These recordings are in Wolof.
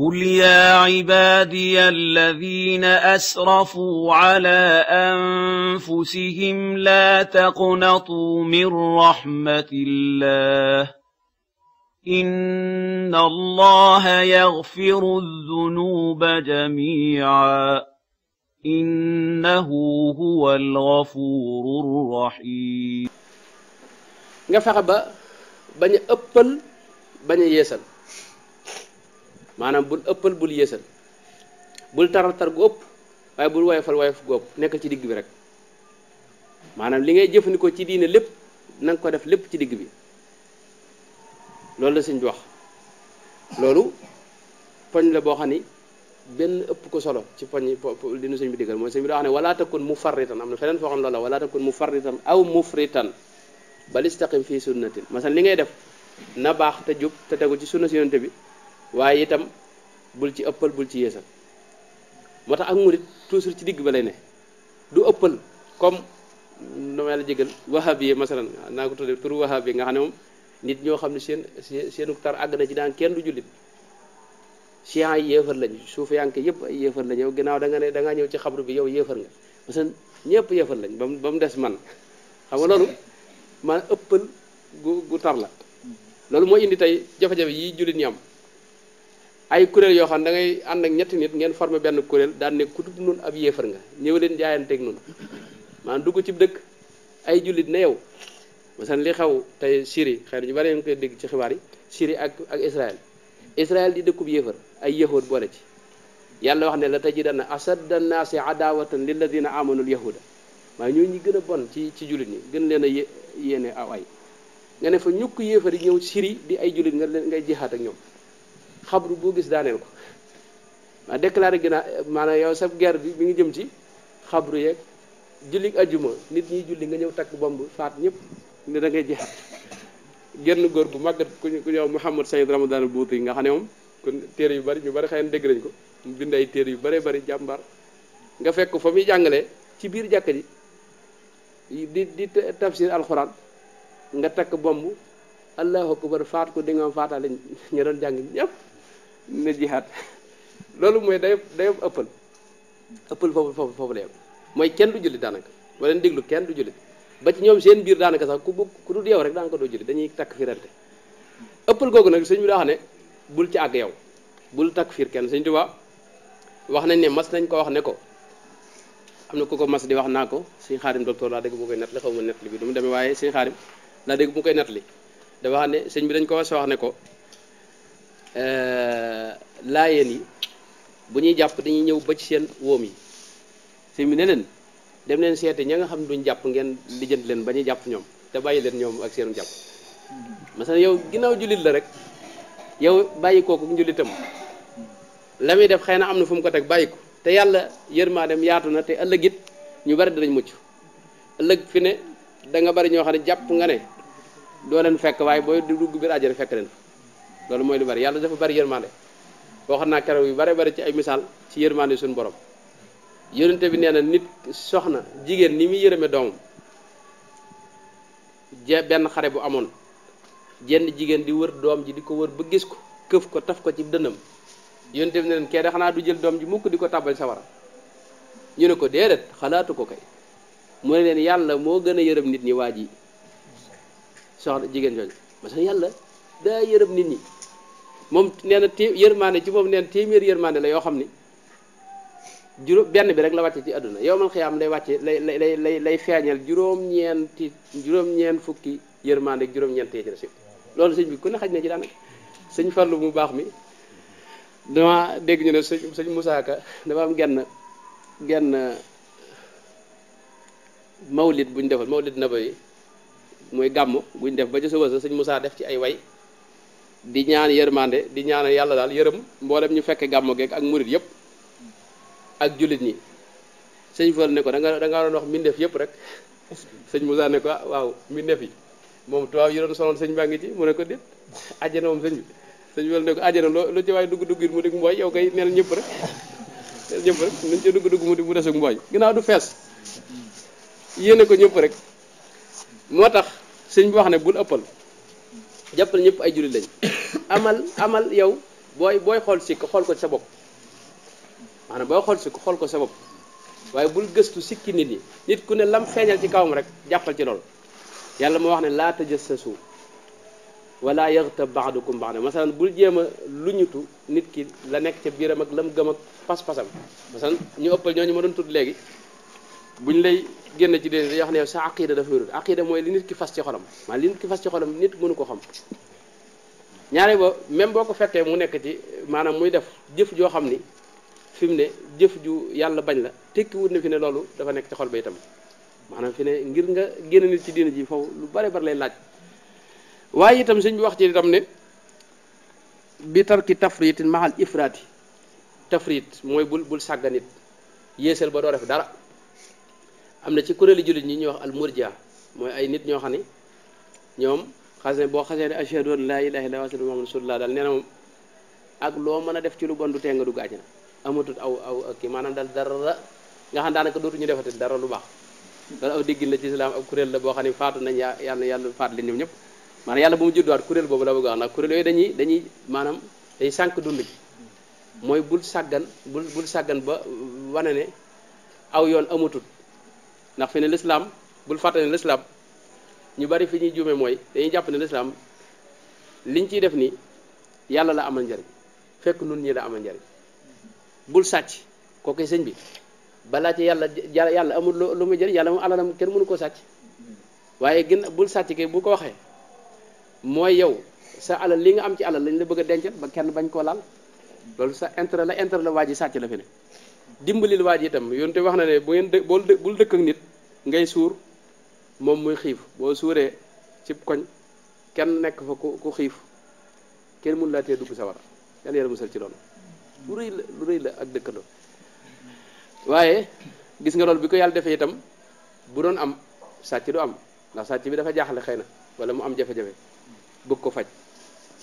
قل يا عبادي الذين أسرفوا على أنفسهم لا تقنطوا من رحمة الله إن الله يغفر الذنوب جميعا إنه هو الغفور الرحيم. nga fexe ba bañ a ëppal bañ a yeesal maanaam bul ëppal bul yeesal bul taral tar gu ëpp waaye bul woyofal woyof gu ëpp nekk ci digg bi rek maanaam li ngay jëfandikoo ci diine lépp na nga ko def lépp ci digg bi loolu la sëñ bi wax. loolu poñ la boo xam ni benn ëpp ko solo ci poñ li nu sëñ bi diggal mooy sëñ bi daa wax ne wala takun mufarritan am na feneen foo xam ne loolu la wala takun mufarritan aw mufritan bal istaqim fii sunnatin masalan li ngay def na baax te jub te tegu ci sunna si yonent bi waaye itam bul ci ëppal bul ci yeesal moo tax ak murit toujours ci digg ba lay ne du ëppal comme nu ma la jégal wahabi yi masalan naa ko tuddee pour wahabi nga xam ne moom nit ñoo xam ne seenu tar àgg na ci daan kenn du jullit chian yi yéefar lañu suufiyanke yëpp ay yéefar lañu yow ginnaaw da nga ne da ngaa ñëw ci xabru bi yow yéefar nga parce que ñëpp yéefar lañ ba mu des man xam nga loolu man ëppal gu tar la loolu moo indi tey jafe-jafe yi jullit ñi am ay kuréel yoo xam ne da ngay ànd ak ñetti nit ngeen formé benn kuréel daan ne ku tudd noonu ab yéefar nga ñëw leen jaayanteeg noonu maanaam dugg ci dëkk ay jullit ne yow masalan li xew tey Syrie xëy na ñu bari ñu koy dégg ci xibaar yi Syrie ak Israël di dëkkub yéefar ay yahuud boole ci yàlla wax ne la tajidanna asadda naasi adawatan lilladina amanu yahuda waaye ñoo ñi gën a bon ci jullit ñi gën leen a yéene aw ay nga ne fa ñukk yéefar yi ñëw Syrie di ay jullit nga leen ngay jihaat ak ñoom xabru boo gis daaneel ko maa déclaré ginnaaw maanaam yow sa guerre bi mi ngi jëm ci xabru yeeg julli ajjuma nit ñi julli nga ñëw takk bomb faat ñëpp ne da ngay jihaat genn góor gu màggat ku ñëw Mouhamad Saïd Ramadan Bouti yi nga xam ne moom kon téere yu bari ñu bari xëy na dégg nañ ko mu bind ay téere yu bari bari jàmbaar nga fekk fa muy jàngalee ci biir jàkka ji di tafsir alxuraan nga takk bomb allahu akbar faat ko di nga faataale ñu doon jàng ñëpp ne jihaat loolu mooy day ëppal foofu la yem mooy kenn du julli daanaka wala déglu kenn du julli ba ci ñoom seen biir daanaka sax ku dul yow rek daanaka doo julli dañuy takk firante ëppal googu nag sëñ bi daa wax ne bul ci àgg yow bul takk fiir kenn sëñ Tuubaa wax nañ ne mas nañ ko wax ne ko am na ku ko mas di wax naa ko sëñ Xaadim docteur laa dégg mu koy nettali xaw ma nettali bi du mu demee waaye sëñ Xaadim laa dégg mu koy nettali dafa wax ne sëñ bi dañ ko wax ne ko laayeen yi bu ñuy jàpp dañuy ñëw ba ci seen wóom yi sëñ bi ne leen dem leen seeti ña nga xam duñ jàpp ngeen lijjanti leen ba ñuy jàpp ñoom te bàyyi leen ñoom ak seenu jàpp masalan yow ginnaaw jullit la rek yow bàyyi kooku njullitam la muy def xëy na am na fu mu ko teg bàyyi ko te yàlla yërmaandeem yaatu na te ëllëg it ñu bari danañ mucc ëllëg fi ne da nga bari ñoo xam ne jàpp nga ne doo leen fekk waaye booy dugg biir àjjana fekk leen loolu mooy lu bari yàlla dafa bari yërmaande waxoon naa keroog yu bari bari ci ay misaal ci yërmaande suñu borom yonente bi nee na nit soxna jigéen ni muy yërëme doomam benn xare bu amoon jenn jigéen di wër doom ji di ko wër ba gis ko këf ko taf ko ci dënnam yonente bi ne leen kee de xanaa du jël doom ji mukk di ko tàbbal sawara ñu ne ko déedéet xalaatu ko kay mu ne leen yàlla moo gën a yërëm nit ñi waa ji soxna jigéen jooju parce que yàlla daa yërëm nit ñi moom nee na yërmaande ci moom nee na téeméer yërmaande la yoo xam ni juróom benn bi rek la wàcce ci àdduna yow man xiyaam lay wàcce lay feeñal juróom-ñeent fukki yërmaande ak juróom-ñeent yi ci des loolu sëñ bi ku ne xaj na ci daanaka sëñ Fallu mu baax mi dama dégg ñu ne sëñ Moussa Ka dafa am genn mawlid bu ñu defal mawlid nabawi muy gàmm buñ def ba ci suba sa sëñ Moussa def ci ay way di ñaan yërmande di ñaan yàlla daal yërëm mboolem ñu fekke gàmmo geeg ak murit yëpp ak jullit ñi sëñ Fall ne ko da nga doon wax mbindeef yëpp rek sëñ Moussa ne ko waaw mbindeef yi moom tubaab yi doon sonal sëñ baa ngi ci mu ne ko déet àjjana moom sëñ bi sëñ Fall ne ko àjjana lu ci waay dugg mu dig mbooy yow kay neel ñëpp rek nuñ ci dugg mu desug mbooy ginnaaw du fees yéene ko ñëpp rek moo tax sëñ bi wax ne bul ëppal jàppal ñëpp ay jullit lañ amal yow booy xool sikk xool ko sa bopp maanaam booy xool sikk xool ko sa bopp waaye bul gëstu sikki nit ñi nit ku ne lam feeñal ci kawam rek jàppal ci loolu yàlla moo wax ne laa tajassasu wala yaghtab ba'dukum ba'dan masalan bul jéem a luñutu nit ki la nekk ca biiram ak lam gëm ak pas-pasam masalan ñu ëppal ñooñu ma doon tudd léegi buñ lay génn ci déen dañuy wax ne yow sa aqida dafa wérut aqida mooy li nit ki fas ci xolam maanaam li nit ki fas ci xolam nit mënu ko xam ñaare ba même boo ko fekkee mu nekk ci maanaam muy def jëf joo xam ni fi mu ne jëf ju yàlla bañ la tekki wut ne fi ne loolu dafa nekk ci xol ba itam maanaam fi ne ngir nga génn nit ci diina ji foofu lu bare bari lay laaj waaye itam sëñ bi wax ci itam ne bi tarki tafritin mahal ifraati tafrit mooy bul sàgga nit yéesal ba doo def dara am na ci kuréeli jullit ñi ñuy wax al murjia mooy ay nit ñoo xam ne ñoom xasee boo xasee ne ashhadu an laa ilaaha illallaah wa ashhadu anna muhammadan rasulullah daal nee na moom ak loo mën a def ci lu bon du tee nga dugg àjjana amatut aw kii maanaam daal dara nga xam daanaka dootuñu defati dara lu baax loolu aw déggin la ci islam ak kuréel la boo xam ne faatu nañ yàlla faat leen ñoom ñëpp maanaam yàlla bu mu judduwaat kuréel boobu la bëgg a wax ndax kuréel yooyu dañuy maanaam day sànq dund gi mooy bul sàggan ba wane ne aw yoon amatut ndax fi ne l'islam bul fàtte ne l'islam ñu bari fi ñuy juume mooy dañuy jàpp ne l'islam liñ ciy def nii yàlla la amal njariñ fekk nun ñi la amal njariñ bul sàcc kooku sëñ bi balaa ci yàlla amul lu muy jëriñ yàlla moom alalam kenn mënu koo sàcc waaye gën bul sàcc kay bu ko waxee mooy yow sa alal li nga am ci alal lañ la bëgg a dencal ba kenn bañ koo laal loolu sa intérêt la waa ji sàcc la fi ne dimbalil waa ji itam yoon te wax na ne bu ngeen bul dëkk ak nit ngay suur moom muy xiif boo suuree ci koñ kenn nekk fa ku xiif kenn mënu laa tee dugg sa war yàlla yàlla musal ci loolu lu rëy la ak dëkkandoo waaye gis nga loolu bi ko yàlla defee itam bu doon am sàcc du am ndax sàcc bi dafa jaaxle xëy na wala mu am jafe-jafe bëgg ko faj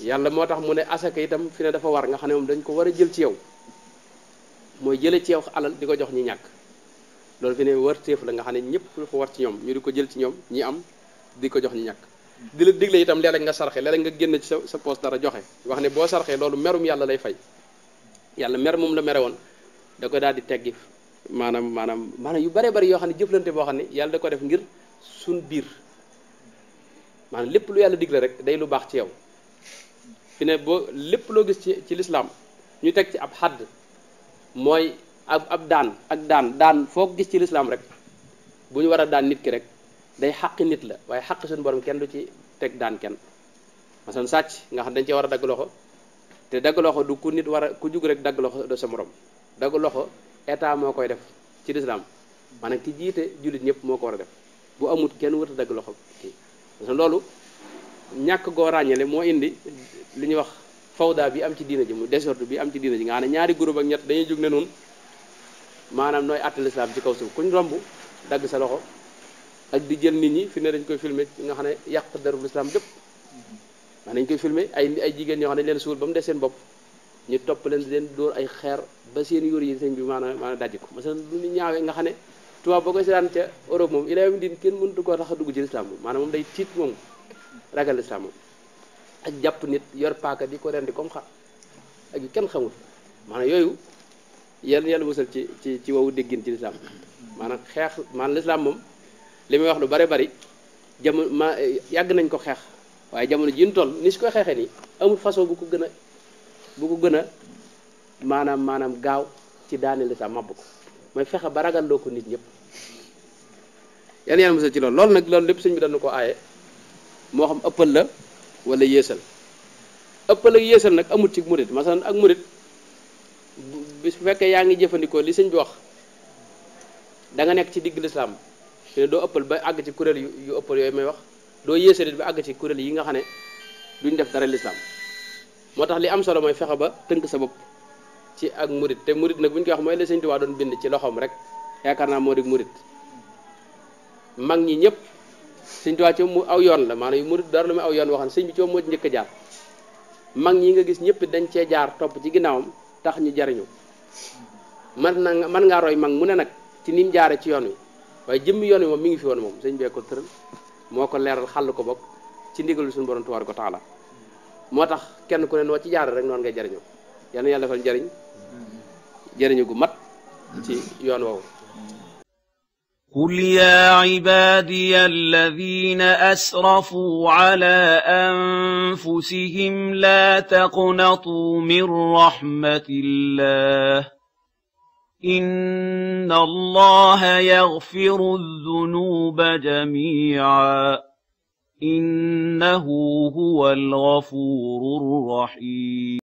yàlla moo tax mu ne asaka itam fi ne dafa war nga xam ne moom dañ ko war a jël ci yow mooy jële ci yow alal di ko jox ñi ñàkk loolu fi ne war téef la nga xam ne ñëpp dafa war ci ñoom ñu di ko jël ci ñoom ñi am di ko jox ñi ñàkk di la digle itam léeg-léeg nga sarxe léeg-léeg nga génn ci sa poos dara joxe wax ne boo sarxee loolu merum yàlla lay fay yàlla mer moom la mere woon da ko daal di teggi maanaam yu bare bari yoo xam ne jëflante boo xam ne yàlla da ko def ngir suñ biir maanaam lépp lu yàlla digle rek day lu baax ci yow fi ne boo lépp loo gis ci lislaam ñu teg ci ab xadd mooy ab daan foo gis ci lislaam rek bu ñu war a daan nit ki rek day xaqi nit la waaye xaq suñu borom kenn du ci teg daan kenn masalan sàcc nga xam dañ cee war a dagg loxo te dagg loxo du ku nit war a ku jug rek dagg loxo do sa morom dagg loxo état moo koy def ci lislaam maanaam ki jiite jullit ñëpp moo ko war a def bu amut kenn wër a dagg loxo kii parce que loolu ñàkk goo ràññale moo indi li ñuy wax fawda bi am ci diina ji mu désordre bi am ci diina ji nga xam ne ñaari groupe ak ñett dañuy jug ne noonu maanaam nooy àtte lislaam ci kaw suuf kuñ romb dagg sa loxo ak di jël nit ñi fi ne dañ koy filmer nga xam ne yàq deru lislaam lépp maanaam dañ koy filmer ay jigéen ñoo xam ne dañ leen suul ba mu des seen bopp ñu topp leen dóor ay xeer ba seen yóor yi sëñ bi maanaam dajji ko masalan lu ñu ñaawee nga xam ne tubaab boo koy seetaan ca Europe moom ila yawmi din kenn mënut koo tax a dugg ci lislaam moom maanaam moom day tiit moom ragal lislaam moom ak jàpp nit yor paaka di ko rendi comme xar ak yu kenn xamul maanaam yooyu yàlla musal ci wowu déggin ci lislaam maanaam xeex maanaam lislaam moom li may wax lu bare bari jamono yàgg nañ ko xeex waaye jamono ji ñu toll ni su koy xeexee nii amul façon bu ko gën a maanaam gaaw ci daane lislaam màbb ko mooy fexe ba ragal loo ko nit ñëpp yàlla musal ci loolu nag loolu lépp sëñ bi dañu ko aaye moo xam ëppal la wala yéesal ëppal ak yéesal nag amut ci murit masalan ak murit bis bu fekkee yaa ngi jëfandikoo li sëñ bi wax da nga nekk ci digg lislaam fi ne doo ëppal ba àgg ci kuréel yu ëppal yooyu may wax doo yéesalit ba àgg ci kuréel yi nga xam ne duñ def dara lislaam moo tax li am solo mooy fexe ba tënk sa bopp ci ak murit te murit nag bu ñu koy wax mooy la sëñ Tuubaa doon bind ci loxoom rek yaakaar naa moo di murit mag ñi ñëpp sëñ Tuubaa ci mu aw yoon la maanaam yu murit dara lu muy aw yoon waxan sëñ bi ci moo ci njëkk a jaar mag ñi nga gis ñëpp dañ cee jaar topp ci ginnaawam tax ñu jariñu mën ngaa roy mag mu ne nag ci ni mu jaare ci yoon wi waaye jëmmi yoon wi moom mi ngi fi woon moom sëñ bee ko tëral moo ko leeral xàll ko bopp ci ndigalu suñu borom tabaaraka wa taala moo tax kenn ku ne noo ci jaar rek noonu ngay jariñoo yal na yàlla defal jëriñu gu mat ci yoon woowu. قل يا عبادي الذين أسرفوا على أنفسهم لا تقنطوا من رحمة الله إن الله يغفر الذنوب جميعا إنه هو الغفور الرحيم